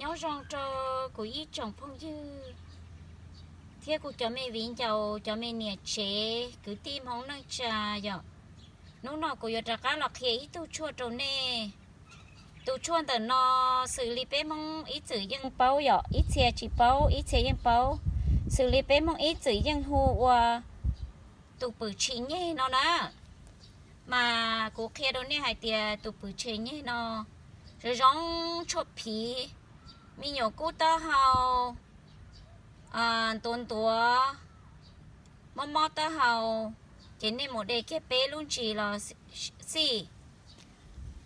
Nyob zoo rau kuv ib tsoom phooj ywg thiab kuv cov me viv ncaus, cov me niam tsev, kwv tij Hmoob neej tsa yom. Hnub no kuv yuav rov qab los qhia ib tug tshuaj rau nej. Tus tshuaj ntawm no xws li peb Hmoob ib txwm yeej paub yom, ib txhia tsis paub, ib txhia yeej paub. Xws li peb Hmoob ib txwm yeej hu ua tus pwm tshis nyeg no na. Mas kuv qhia rau nej hais tias tus pwm tshis nyeg no zoo zoo tshuaj phiv, me nyuam kub taub hau, ntuav ntuav, mob mob taub hau, ces nej mus de kiag peb lub ntsis los xij.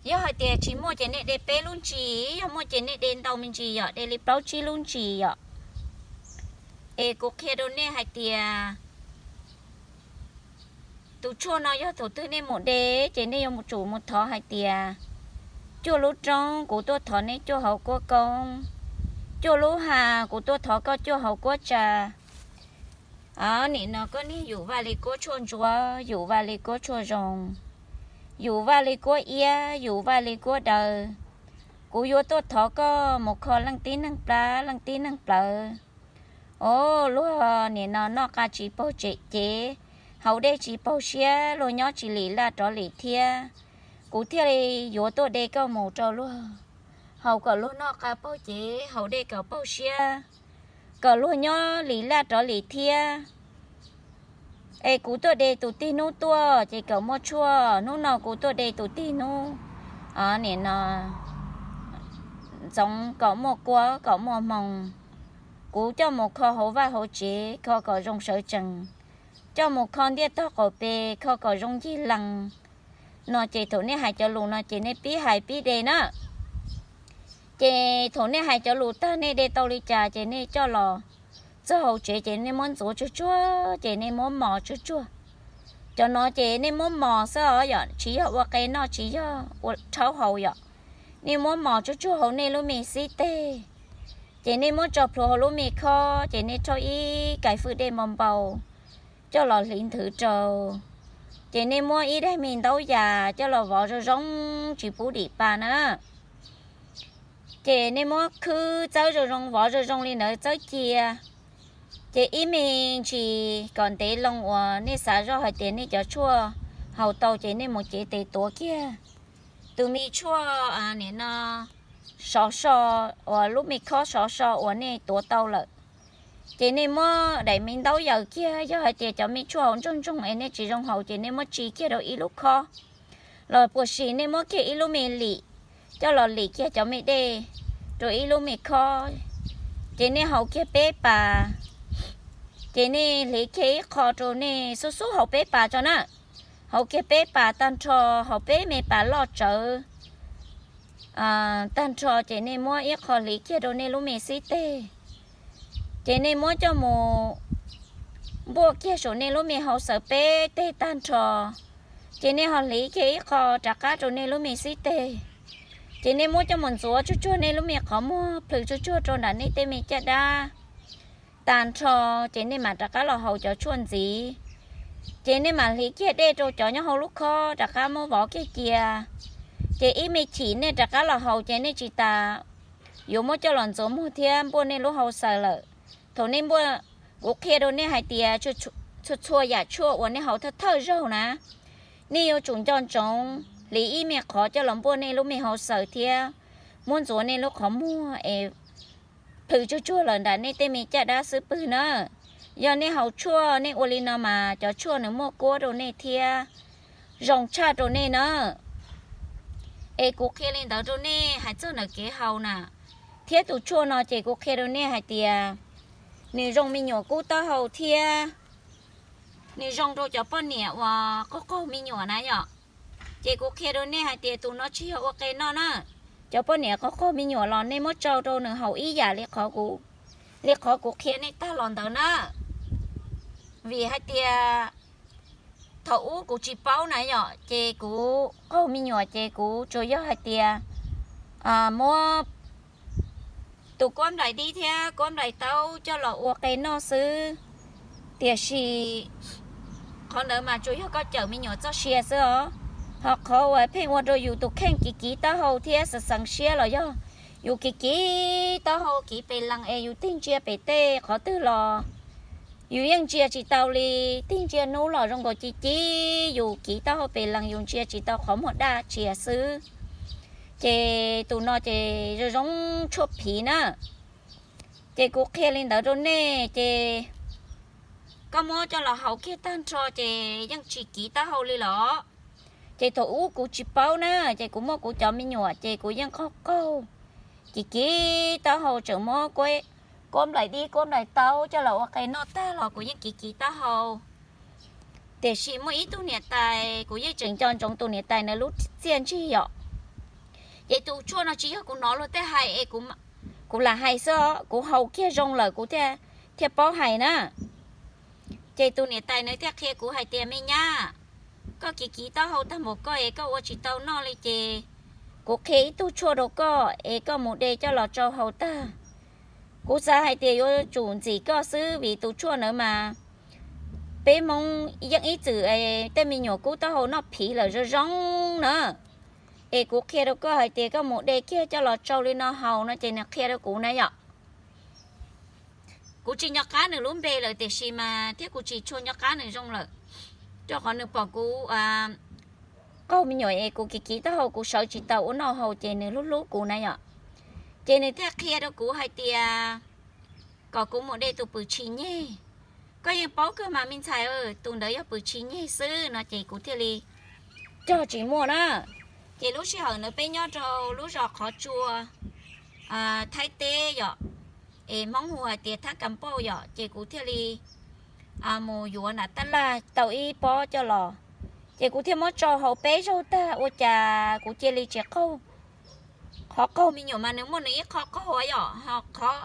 Yog hais tias tsis muaj ces nej de peb lub ntsis, yog muaj ces nej de ntau me ntsis yom, de li plaub tsib lub ntsis yom. Es kuv qhia rau nej hais tias tus tshuaj no yog thaum twg nej mus de, ces nej yuav tsum mus thov hais tias, cuaj lub roob kuv tuaj thov nej cuaj hauv kuab koob, cuaj lub ha kuv tuaj thov koj cuaj hauv kuab tsa. Nim no koj niag yus vaj li kuab tshuaj ntsuab, yus vaj li kuab tshuaj zoo, yus vaj li kuab iab, yus vaj li kuab daw, kuv yuav tuaj thov koj mus kho leej tib neeg plab leej tib neeg plawv. Os, luag nim no noj qa tsis paug tsev cev, haus dej tsis paug siab, luag nyob tsis lim laj rov lim thiab. Kuv thiaj li yuav tuaj de koj mus rau luag haus kom luag noj qa paug cev, haus dej kom paug siab, kom luag nyob lim laj rov lim thiab. Es kuv tuaj de tus tib hnub tuaj ces kom muaj tshuaj, hnub no kuv tuaj de tus tib hnub, nim no ntxoov kom muaj kua kom muaj hmoo. Kuv coj mus kho hauv vaj hauv tsev, kho kom zoo sawv tsees, coj mus kho ntiaj tog qaum pes, kho kom zoo ncig lees. No ces thaum nej hais cov lus no ces nej pib hais pib de na. Ces thaum nej hais cov lus tag nej de tau li cas ces nej coj los txog hauv tsev ces nej muab ntxuav tsuag tsuag ces nej muab mos tsuag tsuag. Cov no ces nej muab mos xwb os yom, tsis yog ua qe noj, tsis yog ua rhaub haus yom. Nej muab mos tsuag tsuag hauv nej lub me xib teg, ces nej muab tso plhuav hauv lub me khob, ces nej rhaub ib kais fwj dej npau npau coj los hliv nthwv rau. Ces nej muab ib daim me ntaub yas coj los vov zoo zoo, tsis pub dim pa na. Ces nej muab khwb txawb zoo zoo, vov zoo zoo li ntawd txawb cia. Ces ib me ntsis kom ntev loo uas nej xav zoj hais tias nej cov tshuaj haus tau ces nej mus cev tes tuav kiag tus me tshuaj, nim no sov so, uas lub me khob sov so uas nej tuav tau lawm. Ces nej muab daim me ntaub yaws kiag, yog hais tias cov me tshuaj haus ntsoog ntsoog es nej tsis zoo haus ces nej muab tsis kiag rau ib lub khob, los puas sis nej muab kiag ib lub me lim coj los lim kiag cov me dej rau ib lub me khob. Ces nej haus kiag peb pas, ces nej hliv kiag ib qho rau nej xub xub haus peb pas tso na. Haus kiag peb pas tag nrho, haus peb me pas loj tsawv tag nrho, ces nej muab ib qho hliv kiag rau nej lub me xib teg. Ces nej muab coj mus npuaj kiag saum nej lub me hauv xaws peb teg tag nrho. Ces nej ho hliv kiag ib qho rov qab rau nej lub me xib teg. Ces nej muab coj mus ntxuav tsuag tsuag nej lub me qhov muag, plhws tsuag tsuag rau nram nej tej me caj dab tag nrho, ces nej mam rov qab los haus cov tshuaj ntxiv. Ces nej mam hliv kiag dej rau cov nyob hauv lub khob rov qab muab vov kiag cia. Ces ib me chim nej rov qab los haus ces nej tsis tas yuav muab coj los ntxuav muag thiab npuaj nej lub hauv xaws lawm. Thaum nej npuaj, kuv qhia rau nej hais tias txhua txhua yam tshuaj uas nej haus thawj thawj zaug na, nej yuav tsum nco ntsoov hliv ib me qhov coj los npuaj nej lub me hauv xaws thiab muab ntxuav nej lub qhov muag es plhws tsuag tsuag lawm nram nej tej me caj dab xub pwg na. Yog nej haus tshuaj nej ua li no mas cov tshuaj nws muaj kuab rau nej thiab zoo tshaj rau nej na. Es kuv qhia li ntawd rau nej hais txog ntawm kev haus na, thiab tus tshuaj no ces kuv qhia rau nej hais tias nws zoo me nyuam kub taub hau thiab nws zoo rau cov poj niam uas qaug qaug me nyuam na yom. Ces kuv qhia rau nej hais tias tus no tsis yog ua qe noj na. Cov poj niam qaug qaug me nyuam los nej muab tsau rau nws haus ib yam li qhov kuv, li qhov kuv qhia nej tag los ntawd na. Vim hais tias thaum ub kuv tsis paub na yom, ces kuv qaug me nyuam ces kuv tsuas yog hais tias muab tus kuab nplais dib thiab kuab nplais taub coj los ua qe noj xwb. Tiam sis qhov ntawd mas tsuas yog koj cawm me nyuam txoj sia xwb os. Ho qhov uas pheej ua rau yus tus kheej kiv kiv taub hau thiab xeev xeev siab los yog Yus kiv kiv taub hau kiv pes lees es yus tig ntsia pem tej qhov twg los yus yeej ntsia tsis tau li. Tig ntsia hnub los zoo nkaus ci ci, yus kiv taub hau pes lees yus ntsia tsis tau qhov muag daj tsiav xwb. Ces tus no ces zoo zoo tshuaj phiv na. Ces kuv qhia li ntawd rau nej ces koj muab coj los haus kiag tag nrho ces yeej tsis kiv taub hau li los. Ces thaum ub kuv tsis paub na, ces kuv muaj kuv cov me nyuam ces kuv yeej qaug qaug, kiv kiv taub hau tseem muab kuab nplaim dib kuab nplaim taub coj los ua qe noj tag los kuv yeej kiv kiv taub hau. Tiam sis muaj ib tug niam tais kuv yeej tseem nco ntsoov tus niam tais nws lub txiaj ntsig yom. Ces tus tshuaj no tsis yog kuv hnov luag tej hais es kuv lam hais xwb, kuv haus kiag zoo lawm kuv thiaj paub hais na. Ces tus niam tais nws thiaj qhia kuv hais tias me nyab, koj kiv kiv taub hau tag npaum koj es koj ua tsis tau noj li ces kuv qhia ib tug tshuaj rau koj es koj mus de coj los tsau haus tag. Kuv xav hais tias yuav tsum ntxim koj xwb vim tus tshuaj ntawd mas peb Hmoob yeej ib txwm tej me nyuam kub taub hau noj phiv lawm zoo zoo na. Es kuv qhia rau koj hais tias koj mus de kiag coj los tsau li no haus no ces nws qhia rau kuv na yom. Kuv tsis nco qab nws lub npe lawm tiam sis mas thiab kuv tsis tshua nco qab nws zoo lawm, rau qhov nws pom kuv qaug me nyuam es kuv kiv kiv taub hau kuv sawv tsis tau ua noj haus ces nws hlub hlub kuv na yom. Ces nws thiaj qhia rau kuv hais tias kom kuv mus de tus pwm tshis nyeg. Koj yeej paub kawg mas me ntxhais, tus ntawd yog pwm tshis nyeg xwb no ces kuv thiaj li cog tsis muaj na. Ces lub sij hawm ntawd peb nyob rau lub zos qhov tsua Thaib teb yom, es Hmoob hu hais tias Thab Kam Pauj yom, ces kuv thiaj li mus yuav nram tab laj tau ib pob coj los, ces kuv thiaj muab tsau haus peb zaug tag ua cas kuv cia li tsis qaug. Qhov qaug me nyuam mas nws muaj nws ib qho qaug yom, qhov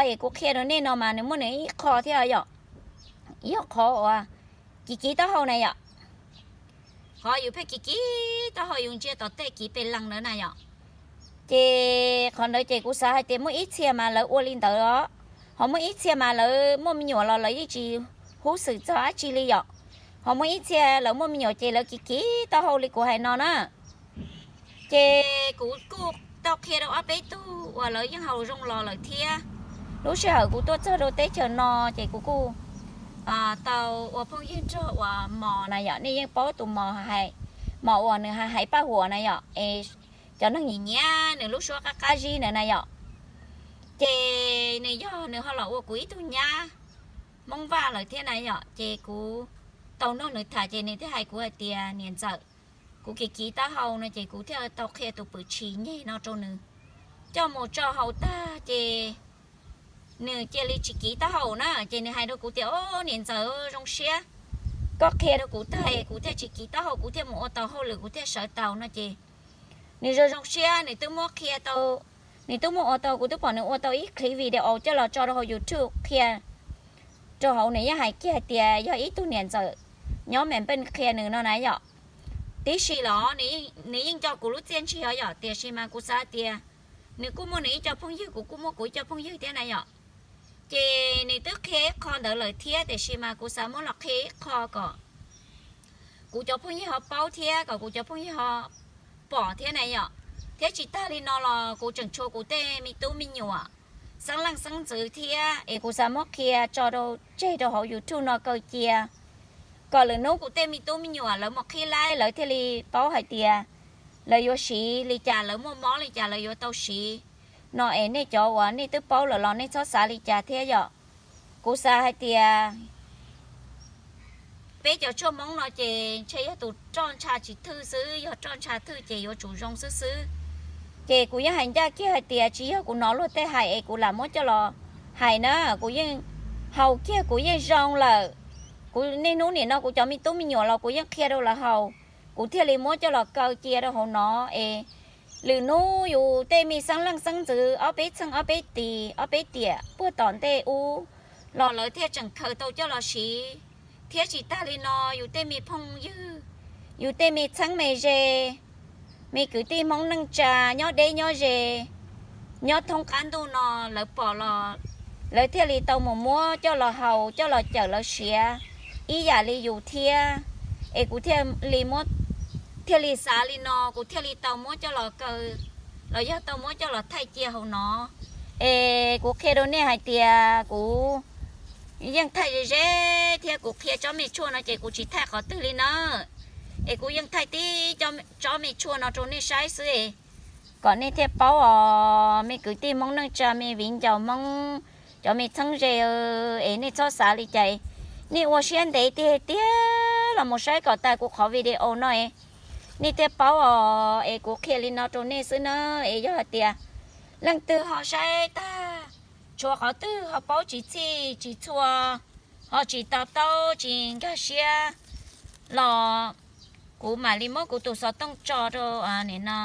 es kuv qhia rau nej no mas nws muaj nws ib qho thiab yom. Yog qhov uas kiv kiv taub hau na yom. Qhov yus pheej kiv kiv taub hau yus ntsia tom tej kiv pes lees ntawd na yom. Ces qhov ntawd ces kuv xav hais tias muaj ib txhia mas lawv ua li ntawd os, ho muaj ib txhia mas lawv muaj me nyuam los lawv yeej tsis hub xwm txog dab tsi li yom. Ho muaj ib txhia lawv muaj me nyuam ces lawv kiv kiv taub hau li kuv hais no na. Ces kuv kuj tau qhia rau ob peb tug uas lawv yeej haus zoo los lawm thiab. Lub sij hawm kuv tuaj txog rau teb chaws no ces kuv kuj tau ua phooj ywg nrog uas Mos na yom, nej yeej paub tus Mos, Mos uas nws hais hais paj huam na yom, es cov neeg nyiam nyiam nws lub suab qab qab zib ntawd na yom. Ces nws yog nws ho los ua kuv ib tug nyab Hmoob Vaj lawm thiab na yom, ces kuv tau nrog nws tham ces nws thiaj hais kuv hais tias niam ntxawm, kuv kiv kiv taub hau no ces kuv thiaj tau qhia tus pwm tshis nyeg no rau nws, coj mus tsau haus tag ces nws cia li tsis kiv taub hau na. Ces nws hais rau kuv tias o niam ntxawm zoo siab, koj qhia rau kuv tag kuv thiaj tsis kiv taub hau kuv thiaj mus ua tau hauj lwm kuv thiaj sawv tau no ces nws zoo zoo siab nws twb muab qhia tau, nws twb muab ua tau, kuv twb pom nws ua tau ib clip video coj los tso rau hauv YouTube qhia rau hauv, nws yeej hais kiag hais tias yog ib tug niam ntxawm nyob Melbourne qhia nws no na yom. Tib si los nws yeej nco kuv lub txiaj ntsig os yom, tiam sis mas kuv xav tias nws kuj muaj nws ib co phooj ywg, kuv kuj muaj kuv ib co phooj ywg thiab na yom. Ces nws twb qhia ib qho ntawd lawm thiab tiam sis mas kuv xav muab los qhia ib qho kom kuv cov phooj ywg ho paub thiab kom kuv cov phooj ywg ho pom thiab na yom. Thiab tsis tag li no los kuv tseem tshuav kuv tej me tub me nyuam, xeeb leej xeeb ntxwv thiab es kuv xav muab qhia tso rau tseg rau hauv YouTube no kaw cia, kom lwm hnub kuv tej me tub me nyuam lawv mus qhib laib lawv thiaj li paub hais tias lawv yuav siv li cas, lawv muaj mob li cas lawv yuav tau siv no es nej cov uas nej twb paub lawm los nej txhob xav li cas thiab yom. Kuv xav hais tias peb cov tshuaj Hmoob no ces ntshe yog tus roj ntsha tsis thwj xwb, yog roj ntsha thwj ces yuav tsum zoo xwb xwb. Ces kuv yeej hais ncaj kiag hais tias tsis yog kuv hnov luag tej hais es kuv lam muab coj los hais na, kuv yeej haus kiag kuv yeej zoo lawm. Kuv niaj hnub nim no kuv cov me tub me nyuam los kuv yeej qhia rau lawv haus, kuv thiaj li muab coj los kaw cia rau hauv no es lwm hnub yus tej me xeeb leej xeeb ntxwv ob peb txheej ob peb tis ob peb tiam puag tom ntej ub los lawv thiaj tseem khaws tau coj los siv. Thiab tsis tag li no yus tej me phooj ywg, yus tej me txheeb me ze, me kwv tij Hmoob neej tsa nyob deb nyob ze, nyob thoob qab ntuj no lawv pom los lawv thiaj li tau mus muab coj los haus coj los cawm lawv siav ib yam li yus thiab. Es kuv thiaj li muab, thiaj li xav li no kuv thiaj li tau muab coj los kaw los yog tau muab coj los thaij cia hauv no. Es kuv qhia rau nej hais tias kuv yeej thaij ze ze thiab kuv qhia tsob me tshuaj no ces kuv tsis thaij qhov twg li na. Es kuv yeej thaij tib tsob me tshuaj no rau nej saib xwb, kom nej thiaj paub os me kwv tij Hmoob neej tsa, me viv ncaus Hmoob, cov me txheeb ze, es nej txhob xav li cas, nej ua siab ntev tiag tiag los mus saib kom tag kuv qhov video no, nej thiaj paub os. Es kuv qhia li no rau nej xwb na. Es yog hais tias leej twg ho saib tag, tshuav qhov twg ho paub tsis txhij tsis txhua, ho tsis to taub tsis nkag siab los kuv mam li muab kuv tus xov tooj tso rau no,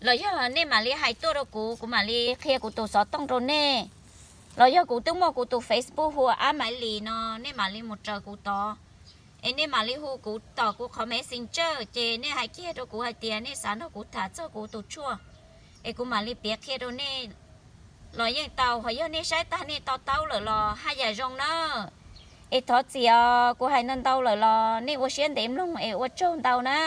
los yog nej mam li hais tuaj rau kuv, kuv mam li qhia kuv tus xov tooj rau nej. Los yog kuv twb muaj kuv tus Facebook hu ua Ab Maiv Lis no, nej mam li mus raws kuv tod. Es nej mam li hu kuv tom kuv qhov Messenger ces nej hais kiag rau kuv hais tias nej xav nrog kuv tham txog kuv tus tshuaj, es kuv mam li piav qhia rau nej los yeej tau. Ho yog nej saib tag nej to taub lawm los haj yam zoo na. Es thov txim os, kuv hais ntau ntau lawm los nej ua siab ntev mloog es ua tsaug ntau na.